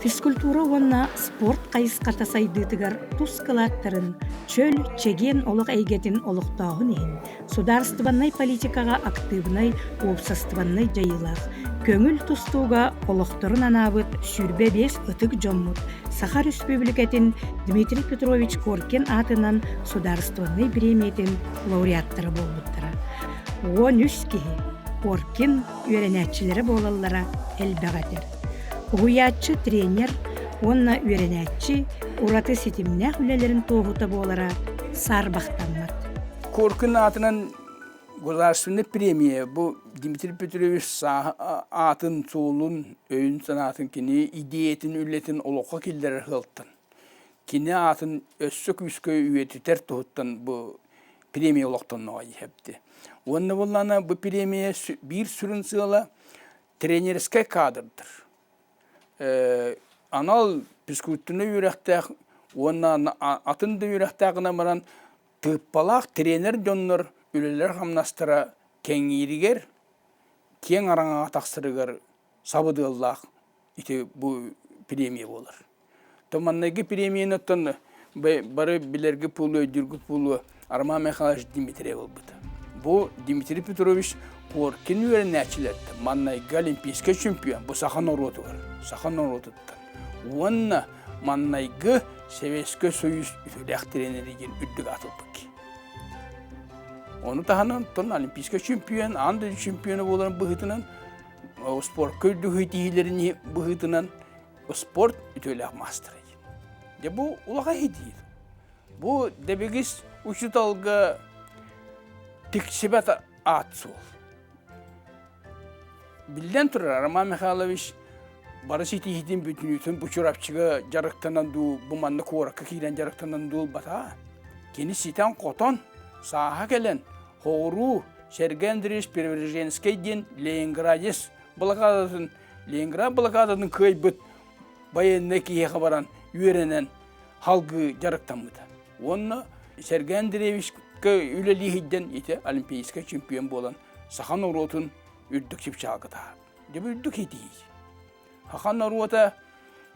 Физкультура уонна спорт хайысхата сайдыытыгар тус кылааттарын, чөл, чэгиэн олох эйгэтин олохтооһун иһин судаарыстыбаннай политикаҕа актыыбынай уопсастыбаннай дьайыылаах, көҥүл тустууга олохторун анаабыт 25 ытык дьоммут Саха Өрөспүүбүлүкэтин Дмитрий Петрович Коркин аатынан судаарыстыбаннай бириэмийэтин лауреаттара буолбуттара. 13 киһи Коркин үөрэнээччилэрэ буолаллара элбэҕи этэр. Уһуйааччы, тренер уонна үөрэнээччи ураты ситимнээх үлэлэрин туоһута буолара саарбахтаммат. Коркин аатынан государственный премия бу Дмитрий Петрович аатын, суолун, өйүн-санаатын кини идеятын, үлэтин олоххо киллэрэр сыалтан кини аатын өссө күүскэ үйэтитэр туһуттан бу премия олохтонноҕо иһэпти. Уонна буоллаҕына бу премия биир сүрүн сыала тренерскэй кадрдар. Анал физкультурнай үөрэхтээх уонна атын да үөрэхтээх гынан баран тыыппалаах тренер дьоннор үлэлэр-хамнастара кэҥииригэр, киэҥ араҥаҕа тахсарыгар сабыдыаллаах ити бу премия буолар. То маннайгы премияны оттон бары билэргэ буолуо, өйдүүргэ буолуо Роман Михайлович Дмитриев ылбыта. Бу Дмитрий Петрович Коркин үөрэнээччилэртэн маннайгы олимпийскай чемпион бу саха норуотугар, саха норуотуттан. Уонна маннайгы Советскай Союз үтүөлээх тренери диэн үрдүк аат ылбыт. Ону таһынан оттон олимпийскай чемпион, аан дойду чемпиона буоларын быһыытынан спортка үрдүк иитиилэрин быһыытынан спорт үтүөлээх маастара. Дьэ бу улахан иһитиир. Бу дэбигис учууталга тиксибэт аат суол. Биллэн турар, Роман Михайлович бары ситиһиитин бүтүнүүтүн бу Чурапчыга дьарыктанан дуу, бу манна куоракка киирэн дьарыктанан дуу ылбата. Кини ситэн-хотон, сааһа кэлэн, хоҕуруу Сергей Андреевич Преображенскай диэн ленинградец блокадатын Ленинград блокадатын кыайбыт байыаннай киһиэхэ баран үөрэнэн халгыы дьарыктаммыта. Уонна Сергей Андреевичка үлэлии сылдьан ити олимпийскай чемпион буолан саха норуотун үрдүк чыпчаалга таһаарбыт. Дьэ бу үрдүк иитии. Саха норуота,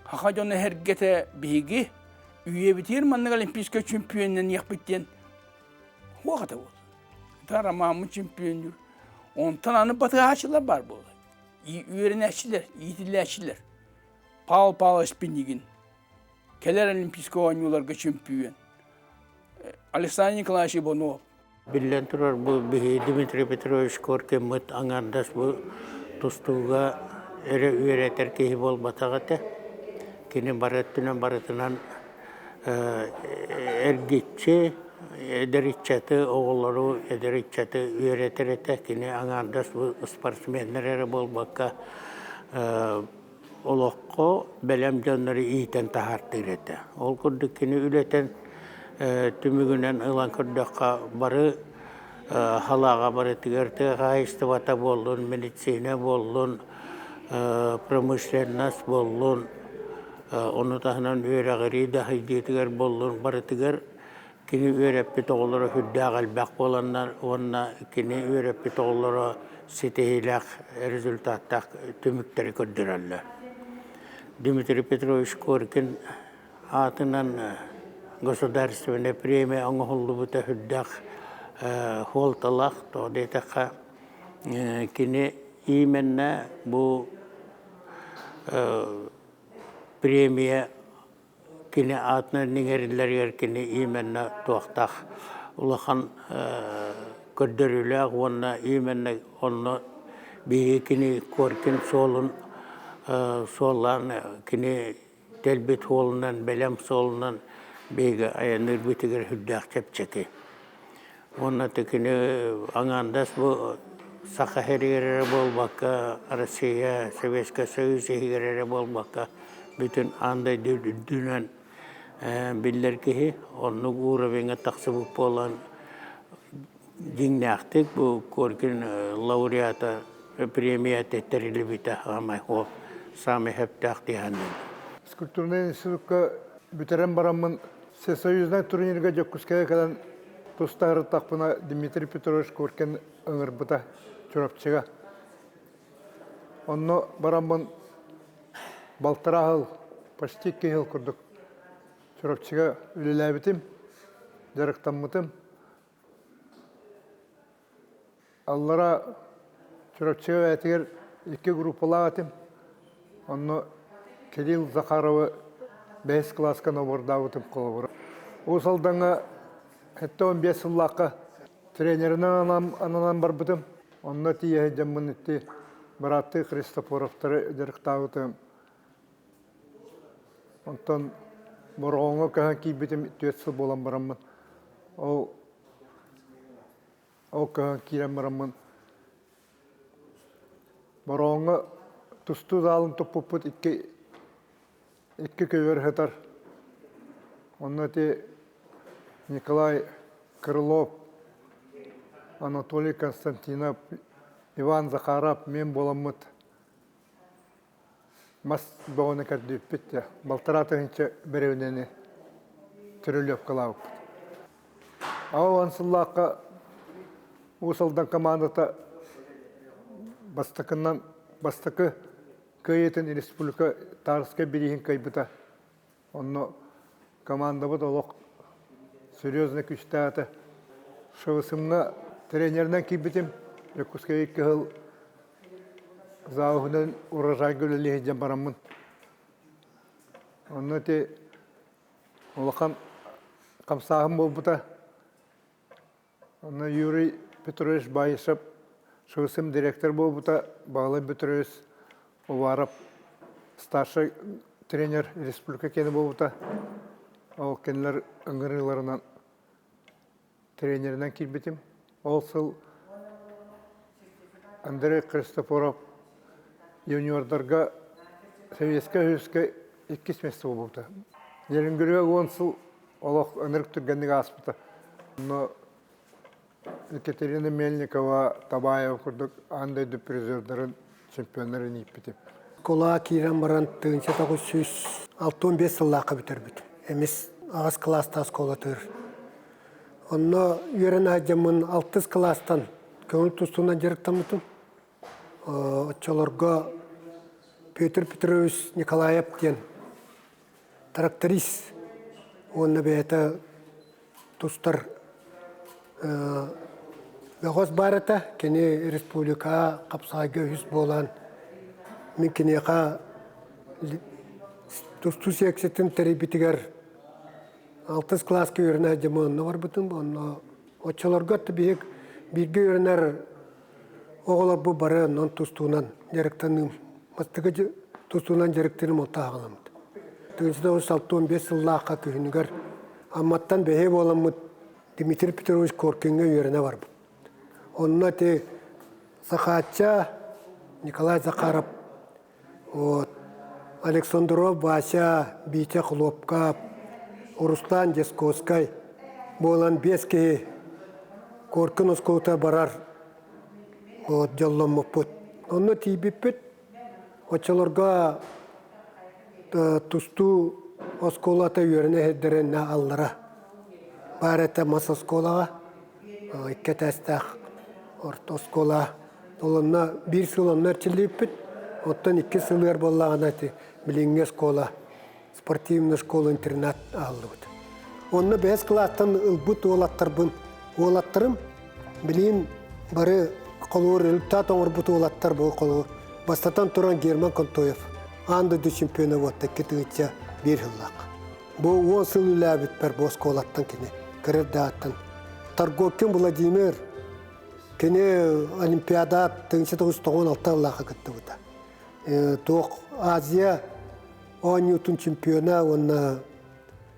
саха дьоно эргэтэ биһиги үйэбитигэр маннык олимпийскай чемпионнаныахпыт диэн суох этэ буолла. Это ромаммыт чемпионнуур. Онтон аны батыһааччылар баар буолла. Үөрэнээччилэр, иитиллээччилэр. Павел Павлович Пинигин кэлэр Олимпийскай оонньууларга чемпион. Александр Николаевич Иванов. Биллэн турар, бу биһиги Дмитрий Петрович Коркиммыт аҥаардас бу тустууга эрэ үөрэтэр киһи буолбатах этэ. Кини бары өттүнэн барытынан эргиччи эдэр ыччаты, оҕолору эдэр ыччаты үөрэтэр этэ. Кини аҥаардас бу спортсменнар эрэ буолбакка, олоххо бэлэм дьоннору иитэн таһаартыыр этэ. Ол курдук кини үлэтин түмүгүнэн ылан көрдөххө, бары халааҕа барытыгар тыа хаһаайыстыбата буоллун, медицина буоллун, промышленность буоллун, ону таһынан үөрэҕирии да сайдыытыгар буоллун, барытыгар кини үөрэппит оҕолоро сүрдээх элбэх буоланнар уонна кини үөрэппит оҕолоро ситиһиилээх результаттаах түмүктэри көрдөрөллөр. Дмитрий Петрович Коркин аатынан государственная премия оҥоһуллубута сүрдээх суолталаах, тоҕо диэтэххэ кини именно бу премия кини аатынан иҥэриллэригэр кини именно туохтаах улахан көрдөрүүлээх уонна именно онно биһиги кини Коркин суолун суоллаан кини тэлбит суолунан бэлэм суолунан биһиги айанныырбытыгар сүрдээх чэпчэки. Уонна кини аҥаардас бу Саха сиригэр эрэ буолбакка, Россия, Советскай Союз иһигэр эрэ буолбакка, бүтүн аан дойду үрдүнэн биллэр киһи. Оннук уровеҥҥа тахсыбыт буолан, дьиҥнээхтик бу Коркин лауреата премия тэриллибитэ саамай саамай сөптөөх дии саныыбын. Физкультурнай институкка бүтэрэн бараммын Всесоюзнай турнирга Дьокуускайга кэлэн тустаһырыттахпына Дмитрий Петрович Коркин ыҥырбыта Чурапчыга. Онно бараммын балтараа сыл. Почти 2 сыл курдук Чурапчыга үлэлээбитим, дьарыктаммытым. Аллара Чурапчыга бэйэтигэр икки группалаах этим. Онно Кирилл Захаровы бэһис кылааска набордаабытым холобура. Уус Алдаҥҥа 75 сыллаахха тренеринэн ананан барбытым. Онно тиийэ сылдьаммын ити бырааттыы Христофоровтары дьарыктаабытым. Онтон Бороҕоҥҥо көһөн киирбитим 4 сыл буолан бараммын ол ол көһөн киирэн бараммын Бороҕоҥҥо тустуу залын туппуппут икки икки көбүөр сытар. Онно ити Николай Крылов, Анатолий Константинов, Иван Захаров мин буоламмыт Мас бөҕөнү кэрдииппит дьэ, балтараа тыһыынча бэрэбинэни трелевкалаабыппыт. Аҕа сыллаахха Уус Алдан командата бастакынан бастакы кыайыытын республика Тарскай бирииһин кыайбыта. Онно командабыт олох серьезно күүстээх этэ. ШВСМ-ҥа тренеринэн киирбитим. Дьокуускайга икки сыл завуһунан урожайга үлэлии сылдьан бараммын. Онно ити улахан хамсааһын буолбута. Онно Юрий Петрович Баишев ШВСМ директор буолбута, Баҕалай Петрович Уваров старшай тренер республика киэнэ буолбута. Ол кинилэр ыҥырыыларынан тренеринэн киирбитим. Ол сыл Андрей Христофоров юниордарга Советскай үһүскэ иккис место буолбута. Нерюнгрига 10 сыл олох ынырык түргэнник ааспыта. Онно Екатерина Мельникова, Табаева курдук аан дойду призердарын, чемпионнарын ииппитим. Школаҕа киирэн баран 1965 сыллаахха бүтэрбитим. Эмис аҕыс кылаастаах оскуолатыгар. Онно үөрэнэ сылдьаммын алтыс кылаастан көҥүл тустуунан дьарыктаммытым. Оччолорго Петр Петрович Николаев диэн тракторист уонна бэйэтэ тустар бөҕөс баар этэ. Кини республикаҕа хапсаҕайга үһүс буолан мин киниэхэ тустуу секциятын тэрийбитигэр алтыс кылааска үөрэнэ сылдьан онно барбытым. Онно оччолорго биһиги бииргэ үөрэнэр оҕолорбут бары онон тустуунан дьарыктаныым. Бастакы тустуунан дьарыктыырым онто аҕаламмыт. 1965 сыллаахха күһүнүгэр Амматтан бэһиэ буоламмыт Дмитрий Петрович Коркиҥҥа үөрэнэ барбыт. Онно ити Сахаачча Николай Захаров, вот, Александров Вася, Витя Хлопков, Руслан Десковскай буолан биэс киһи Коркин оскуолата барар вот, дьолломмуппут. Онно тиийбиппит Оччолорго тустуу оскуолата үөрэнэ сирдэрин аллара баар этэ мас оскуолаҕа икки этээстээх орто оскуола. Ол онно биир сыл онно эрчиллибиппит. Оттон икки сылыгар буоллаҕына ити билиҥҥи оскуола спортивная школа-интернат аһыллыбыт. Онно бэһис кылаастан ылбыт уолаттарбын, уолаттарым билигин бары холуур результат оҥорбут уолаттар бу холуур бастатан туран Герман Контоев аан дойду чемпиона буолта 2 тыһыынча 1 сыллаах. Бу 10 сыл үлээбиппэр бу оскуолаттан кини кыра эрдэҕиттэн Торговкин Владимир кини Олимпиада 1996 сыллаахха кыттыбыта. Туох Азия оонньуутун чемпиона уонна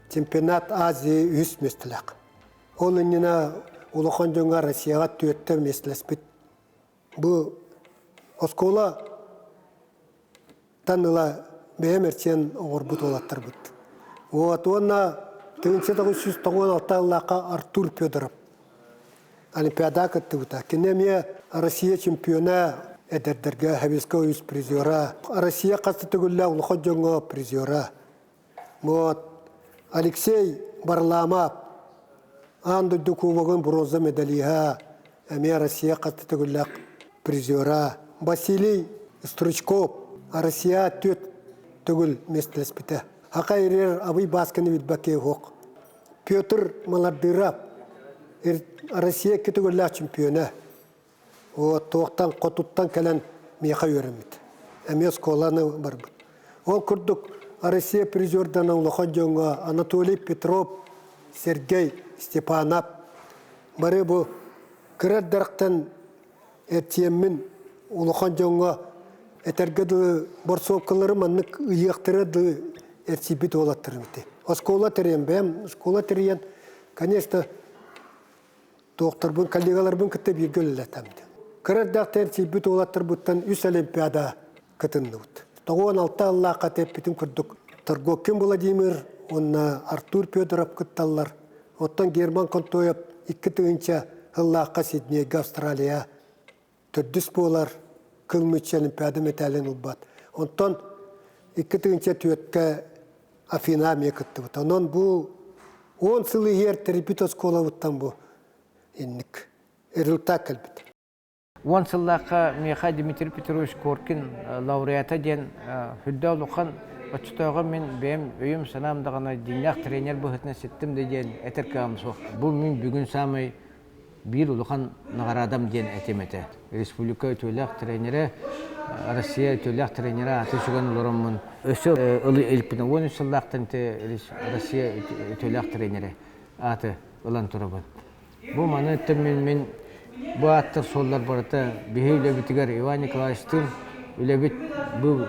чемпионат Азии үһүс миэстэлээх. Ол иннинэ улахан дьоҥҥо Россияҕа түөртэ миэстэлэспит. Бу оскуола ыла бэйэм эрчийэн оҥорбут уолаттарбыт. Вот уонна 1996 сыллаахха Артур Федоров Олимпиадаҕа кыттыбыта. Кини эмиэ Россия чемпиона, эдэрдэргэ Советского үс призера, Россия хас да төгүллээх улахан дьоҥҥо призера. Вот Алексей Варламов аан дойду кубогын бронза медалиһа, эмиэ Россия хас да төгүллээх призера. Василий Стручков Россия түөрт. төгүл миэстэлэспитэ. Ака ирэр Абый Баасканы билбэккэ уһук. Петр Малардыров Россия икки төгүллээх чемпиона. Вот туохтан хотуттан кэлэн миэхэ үөрэммит. Эмиэ оскуоланы барбыт. Ол курдук Россия призердана улахан дьоҥҥо Анатолий Петров, Сергей Степанов бары бу кыра эрдэхтэн эрчийэммин улахан дьоҥҥо этэргэ дылы борсуопкалары маннык ыйыахтара дылы эрчийбит уолаттарым ити. Оскуола тэрийэн бэйэм оскуола тэрийэн, конечно, туохтарбын, коллегаларбын кытта бииргэ үлэлэтэммит. Кыра эрдэхтэн эрчийбит уолаттарбыттан үс олимпиада кытынныбыт. 96 аллаахха тэппитим курдук Торгоккин Владимир уонна Артур Федоров кытталлар. Оттон Герман Контоев 2000 сыллаахха Сиднейгэ Австралия төрдүс буолар кыл мүччү Олимпиада мэтээлин ылбат. Онтон 2004-кэ Афина эмиэ кыттыбыт. Онон бу 10 сыл иһиэр тэрийбит оскуолабыттан бу инник результат кэлбит. 10 сыллаахха миэхэ Дмитрий Петрович Коркин лауреата диэн сүрдээх улахан оччотооҕу мин бэйэм өйүм-санаам даҕаны дьиҥнээх тренер быһыытынан ситтим да диэн этэр кыаҕым суох. Бу мин бүгүн саамай биир улахан наҕараадам диэн этим этэ. Республика үтүөлээх тренерэ, Россия үтүөлээх тренерэ ааты сүгэн олороммун өссө ылы илпин 13 сыллаахтан Россия үтүөлээх тренерэ ааты ылан турабын. Бу маны өттөн мин бу ааттар суоллар барыта биһи үлэбитигэр Иван Николаевичтыын үлэбит бу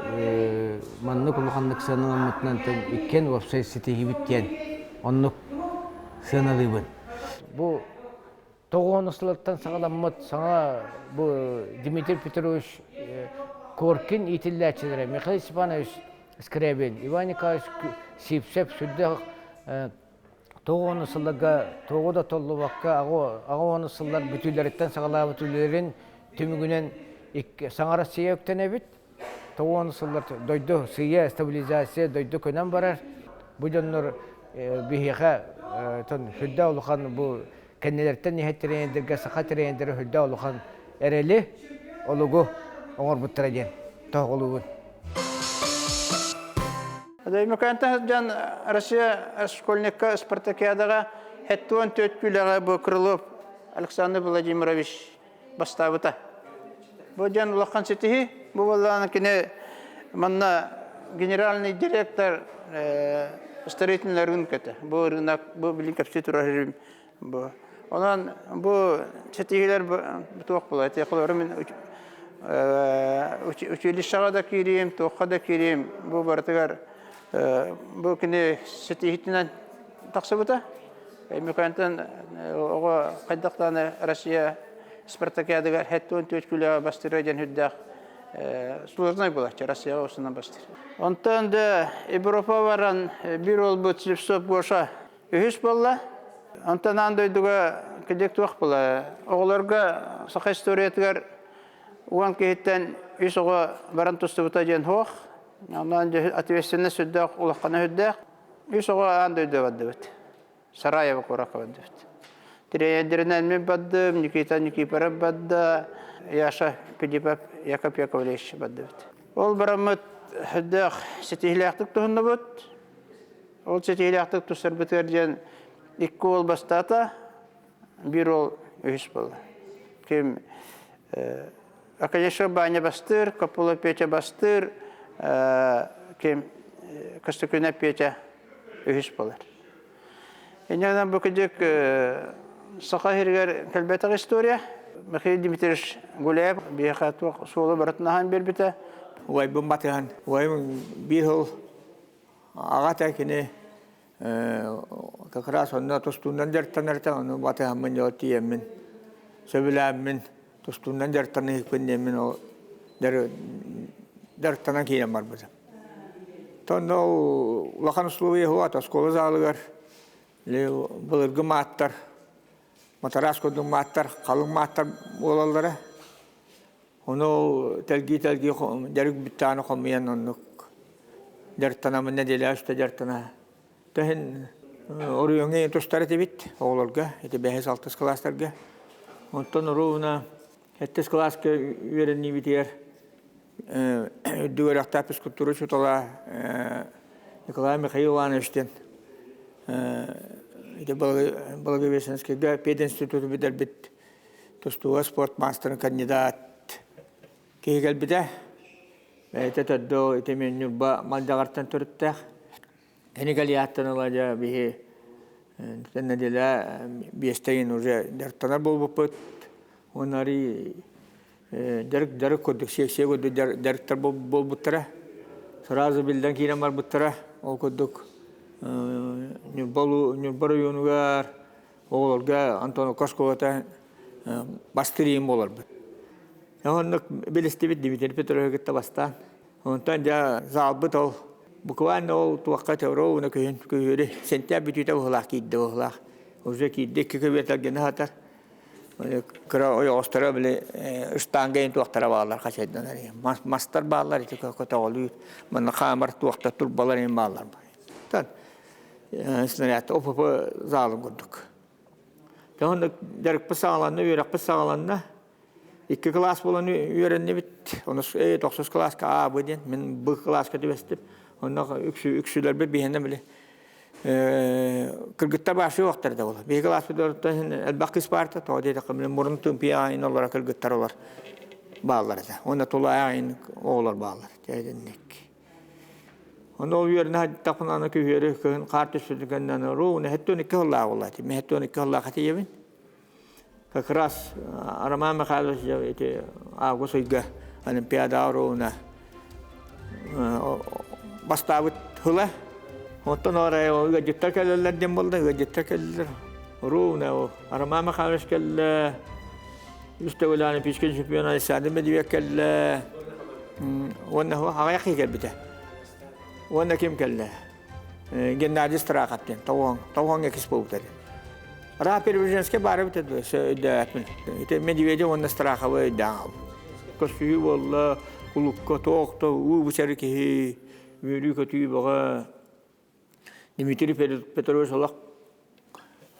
маннык улаханнык сыаналаммытынан иккиэн уопсай ситиһиибит диэн оннук сыаналыыбын. Бу тоҕуон сылыттан саҕаламмыт саҥа бу Дмитрий Петрович Коркин иитиллээччилэрэ Михаил Степанович Скрябин, Иван Николаевич Сивцев сүрдээх 90 сылларга тоҕо да толлубакка 80 сыллар бүтүүлэриттэн саҕалаабыт үлэлэрин түмүгүнэн саҥа Россия үктэнэбит. 90 сыллар дойду сыыйа стабилизация дойду көнөн барар. Бу дьоннор биһиэхэ сүрдээх улахан бу кэннилэриттэн иһэр тренердэргэ саха тренердэрэ сүрдээх улахан эрэли, олугу оҥорбуттара диэн тоһоҕолуубун. Өймөкөөнтөн сылдьан Россия школьникка спартакиадаҕа 74 күүлэҕэ бу Крылов Александр Владимирович бастаабыта. Бу дьон улахан ситиһии. Бу буоллаҕына кини манна генеральный директор строительный рынок Бу рынок, бу билин кэпсии турар бу. Онон бу ситиһиилэр туох буолар? Холобура мин училищеҕа да киириим, туохха да киириим, бу барытыгар бу кини ситиһиитинэн тахсыбыта. Өймөкөөнтөн оҕо хайдах даҕаны Россия спартакиадыгар 74 килоҕа бастыыра диэн үрдээх сложнай буолааччы Россияҕа устунан бастыыр. Онтон да Европа баран биир уолбут Слепцов Гоша Үһүс буолла. Онтон аан дойдуга кидик туох була. Оҕолорго саха историятыгар 10 киһиттэн үс оҕо баран тустубута диэн суох. Онон ответственность сүрдээх улахана сүрдээх. Үс оҕо аан дойдуга бардыбыт. Сараево куоракка бардыбыт. Тренердэринэн мин бардым, Никита Никифоров барда, Яша Пилипов, Яков Яковлевич бардыбыт. Ол бараммыт сүрдээх ситиһиилээхтик туһуннубут. Ол ситиһиилээхтик тустарбытыгар диэн икки уол бастаата, биир уол үһүс буолла. Ким Академическай Баня бастыыр, Копула Петя бастыыр, ким Костыкүнэ Петя үһүс буолар. Инньэ бу кыдьык саха сиригэр кэлбэтэх история. Михаил Дмитриевич Гуляев биһиэхэ туох суолу барытын аһан биэрбитэ. Убайбын батыһан, убайым биир сыл Аҕата кини как раз онно тустуунан дьарыктанарта, ону батыһаммын дьол тиийэммин, сөбүлээммин тустуунан дьарыктаныһыкпын диэммин ол дьарыктанан киирэн барбытым. Онно ол улахан условия суох оскуола залыгар былыргы мааттар, матараас курдук мааттар, халыҥ мааттар буолаллара. Ону ол тэлгии-тэлгии дьарык бүттэҕинэ хомуйан оннук дьарыктанаммын нэдиэлэҕэ үстэ дьарыктана. Төһүн оройуоҥҥа тустар этибит оҕолорго, ити бэһис-алтыс кылаастарга. Онтон уруубуна сэттис кылааска үөрэниибитигэр Үрдүк үөрэхтээх физкультура учуутала Николай Михаил Иванович диэн ити Благовещенскайга пединституту бүтэрбит тустууга спорт маастарын кандидат киһи кэлбитэ. Бэйэтэ төрдө ити мин Ньурба Малдьаҕартан төрүттээх. Кини кэлиэхтэн ыла дьэ биһи нэдиэлэ биэстэгин уже дьарыктанар буолбуппут. Уонна арый дьарык дьарык курдук сиэксийэ курдук дьарыктар буолбуттара. Сразу биллэн киирэн барбыттара. Ол курдук Ньурба Ньурба оройуонугар оҕолорго Антоновка оскуолата бастыыр буоларбыт. Оннук билистибит Дмитрий Петровиһы кытта бастаан. Онтон дьэ заалбыт ол буквально ол туохха ровно күһүн күһүөрү сентябрь бүтүүтэ быһылаах киирдэ быһылаах. Уже киирдэ икки көбүөтэргини хатар. Кыра ойоҕосторо били штанга ин туохтара бааллар хачайданар. Мастар бааллар ити көтөҕөлүүр. Манна хаамар туохта турбалар ин бааллар. Тан снаряд ОПП залын курдук. Онно дьарыкпыт саҕаланна, үөрэхпит саҕаланна. Икки кылаас буолан үөрэннибит. Онус тохсус кылааска А, Б диэн. Мин Б кылааска түбэстим. Онно үксүлэрбит биһиэнэ били кыргыттар башы уохтар да буолар. Биһиги кылааспыт элбэх кыыс баарта, тоҕо диэтэххэ мин мурун тымпи аайын олоро кыргыттар олор бааллар этэ. Уонна тула аайын оҕолор бааллар. Дьэ Ону ол үөрэнэ сылдьтахпына аны күһүөрү кыһын хаар түспүтүн кэннэ аны ровно 72 сыллаах буолла этим. 72 сыллаах этийэбин. Как раз Роман Михайлович ити август ыйга Олимпиадаҕа ровно бастаабыт сыла. Оттон арай ыалдьыттар кэлэллэр диэн буолла, ыалдьыттар кэллилэр. Ровно Роман Михайлович кэллэ, үс төгүл Олимпийскай чемпион Александр Медведев кэллэ. Уонна аҕыйах киһи кэлбитэ. Уонна ким кэллэ? Геннадий Страхов диэн тоҕуһан тоҕуһан экис буолбута. Ра Первиженскэй баара эбитэ дуо өйдөөппүн. Ити Медведев уонна Страховы өйдөөн хаалбыт. Көстүү буолла, кулукка туох да уу бучары киһи, үөрүү-көтүү бөҕө. Дмитрий Петрович олох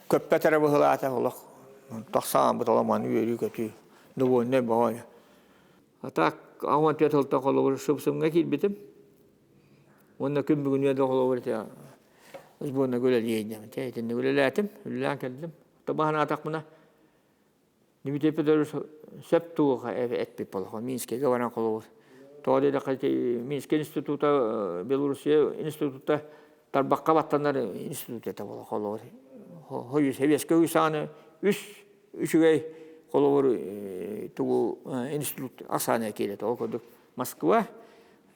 көппөт эрэ быһылаата олох тахсаан буталаман үөрүү-көтүү довольный бөҕө. А так 14 сылтан холобур сып-сымҥа киирбитим. Уонна күн бүгүнү да холобур ити сборная үлэлиэйдим. Итинник үлэлээтим, үлэлээн кэллим. Табаһанаатахпына Дмитрий Петрович сөп туоха эппит болохо Минскэгэ баран холобур. Тоҕо диэтэххэ Минскэй института Белоруссия института тарбахха баттанар институт этэ буола холобур. Хойус Сэбиэскэй Уйсааны үс үчүгэй холобур тугу институт ахсаана киирэ ол курдук Москва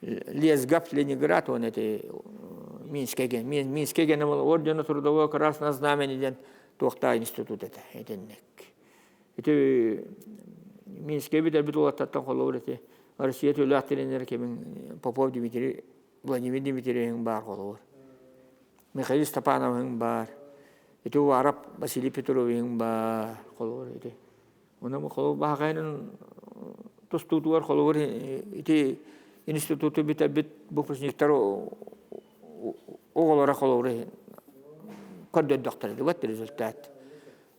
Лесгав Ленинград уонна ити Минскэй Минскэй гена ордена трудового красного знамени диэн туохтаах институт этэ итинник ити Минскэй бүтэрбит уолаттартан холобур ити Россия төлөөх тренер кимин Попов Дмитрий Владимир Дмитриевиһиҥ баар холобур Михаил Степановиһыҥ баар ити Уаров Василий Петровиһыҥ баар холобур ити Онон холобур баһаҕайынан тустуутугар холобур ити институту бүтэрбит выпускниктар оҕолоро холобур көрдөрдөхтөрө вот результат.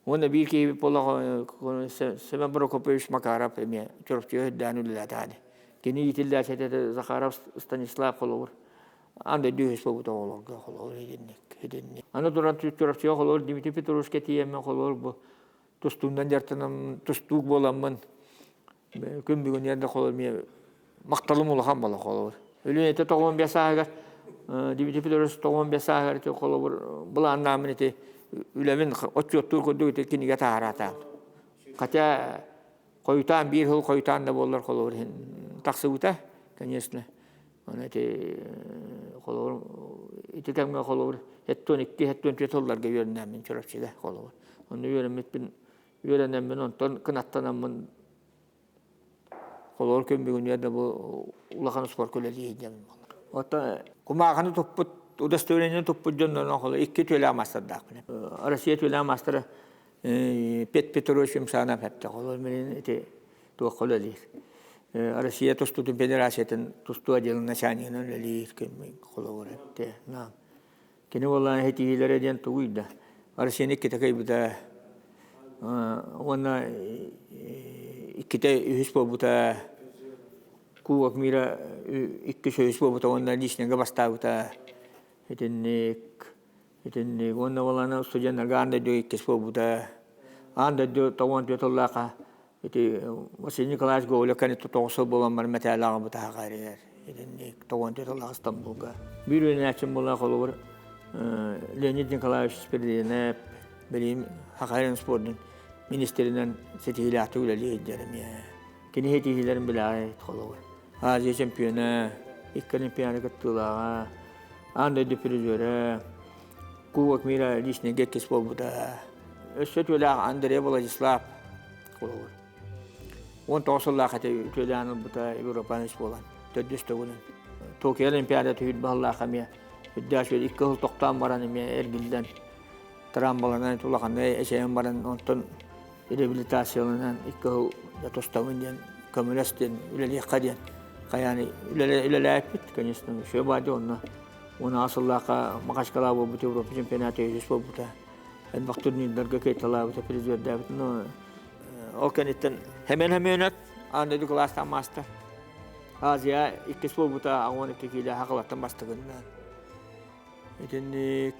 Уонна биир киһи буоллаҕа Семен Прокопьевич Макаров эмиэ Чурапчыга үрдээн үлэлээтэҕэ. Кини иитиллээччитэ Захаров Станислав холобур аан дойду үһүс буолбут оҕолорго холобур итинник итинник. Аны туран Чурапчыга холобур Дмитрий Петровичка тиийэммин холобур бу тустуунан дьарыктанам тустуук буоламмын күн бүгүн да холобур эмиэ махталым улахан буола холобур Өлүөнэтэ 95 сааһыгар Дмитрий Петрович 95 сааһыгар ити холобур былааннааммын ити үлэбин отчуоттуур курдук ити кинигэ таһараатаам хотя хойутаан биир сыл хойутаан да буоллар холобур иһин тахсыбыта конечно Аны ити холобур ити кэмҥэ холобур 72 74 сылларга үөрэнэммин Чурапчыга холобур. Онно үөрэммиппин үөрэнэммин онтон кынаттанаммын холобур күн бүгүнүгэр да бу улахан спорка үлэлии сылдьабын. Оттон кумааҕыны туппут удостоверениены туппут дьоннорон холобур икки түөлээх маастардаахпын. Россия түөлээх маастара Пет Петрович Юмшанов эптэ холобур мин ити туохха үлэлиир. Россия тустуутун федерациятын тустуу отделын начальнигынан үлэлиир холобур эттэ. Кини буоллаан этиилэрэ диэн тугуй да Россияны иккитэ кыайбыта уонна иккитэ үһүс буолбута. Кубок мира 200 буолбута уонна личныйга бастаабыта. Итинник итинник уонна баланы студеннарга аан дойду иккис буолбута. Аан дойду 94 тыллаахха ити Василий Николаевич Гоголев кэнниттэн 9 сыл буолан баран мэтээл аҕабыта аҕа эрийэр. Итинник 94 тыллаах Стамбулга. Биир үөрэнээччим буолла холобур Леонид Николаевич Спиридонов билим Хахайын спордун министринэн ситиһиилээхтик үлэлии сылдьар эмиэ. Кини ситиһиилэрин билээҕи холобур. Азия чемпиона, икки Олимпиада кыттыылааҕа, аан дойду призера, Кубок мира личныйга иккис буолбута. Өссө үтүөлээх Андрей Владислав холобур. 19 сыллаах этэ үтүөлээн ылбыта европанец буолан, төрдүс төгүлүн. Токио Олимпиада түһүр баһыллаах эмиэ үрдээх икки сыл тохтоон баран эмиэ эргиллэн трамбаланан улаханнык эчэйэн баран онтон реабилитацияланан икки сыл тустабын диэн көмөлөс диэн үлэлиэххэ диэн хайааны үлэлээппит конечно все баады онно 16 сыллаахха Махачкала буолбут Европа чемпионата үһүс буолбута элбэх турнирдарга кыайталаабыта призердээбит но ол кэнниттэн Хэмэн Хэмэнэт аан дойду кылаастаах маастар Азия иккис буолбута 12 киилэ хакалаттан бастыгынна Итинник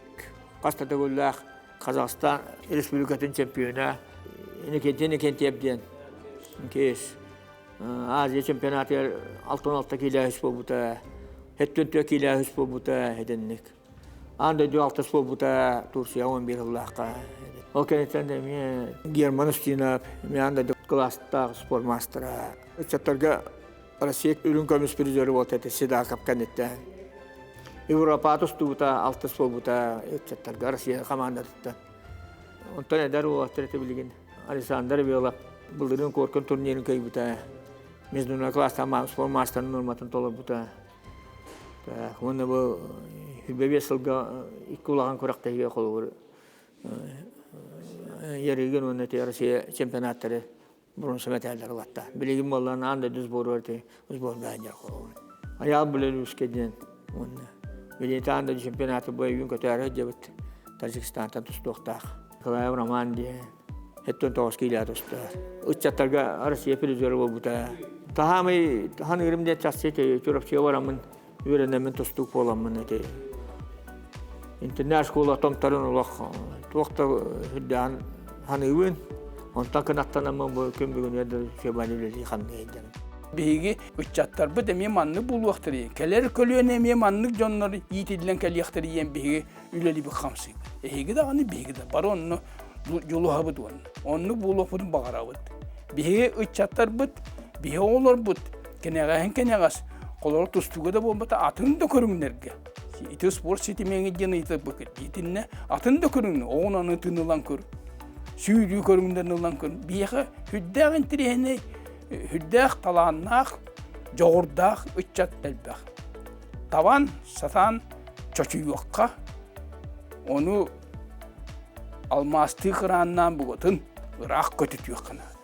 хас да төгүллээх Казахстан Республикатын чемпиона Иннокентий Иннокентьев диэн кейс Азия чемпионатыгар 66 киилэ үс буолбута, 74 киилэ үс буолбута итинник. Аан дойду алтыс буолбута Турция 11 сыллаахха. Ол кэнниттэн эмиэ Герман Устинов эмиэ аан дойду кылаастаах спорт маастара. Ыччаттарга Россия үрүҥ көмүс призеры буолта этэ Седаков кэнниттэн. Европа тустубута, алтыс буолбута ыччаттарга Россия командатыттан. Онтон эдэр уолаттар этэ билигин Александр Белов былырыын Коркин турнирын кыайбыта. Международный класстан спорт маастарын норматын толорбута. Уонна бу 25 сылга икки улахан күрэхтэһиигэ холобур Ярыгин уонна Россия чемпионаттары бронза мэтээллэр ылатта. Билигин буоллан аан дойду сборугар ти сбордаан дьар холобур. Айаал Булелюшке диэн уонна билигин аан дойду чемпионаты бу өйүүн көтөөрө сылдьабыт Таджикистантан тустуохтаах. Николаев Роман диэн 79 киилэ тустар. Ыччаттарга Россия призеры буолбута. Таһаамый ханыырым диэн чахчы Чурапчыга бараммын үөрэнэммин тустуук буоламмын эти интернат школа томторун олох туох да үрдээн ханыыбын онтон кынаттанаммын бу күн бүгүнүгэр да сүбэни үлэлии хамныы сылдьабын. Биһиги ыччаттарбыт эмиэ маннык буолуохтара кэлэр көлүөнэ эмиэ маннык дьоннор иитиллэн кэлиэхтэрэ диэн биһиги үлэлиибит хамсыыбыт. Эһиги даҕаны биһиги да бары онно дьулуһабыт уонна оннук буолуохпутун баҕарабыт. Биһиги ыччаттарбыт, биһи оҕолорбут кэнэҕэһин кэнэҕэс холоро тустууга да буолбата атын да көрүҥнэргэ ити спорт ситимиэҥи диэн ыйытарбыкыт итиннэ атын да көрүҥнэ оҕун тыын ылан көр сүүрүү көрүҥнэрин ылан көр биһиэхэ сүрдээх интириэһинэй сүрдээх талааннаах дьоҕурдаах ыччат элбэх табан сатаан чочуйуохха ону алмаастыы кырааннаан бугатын ыраах көтүтүөххэ наада.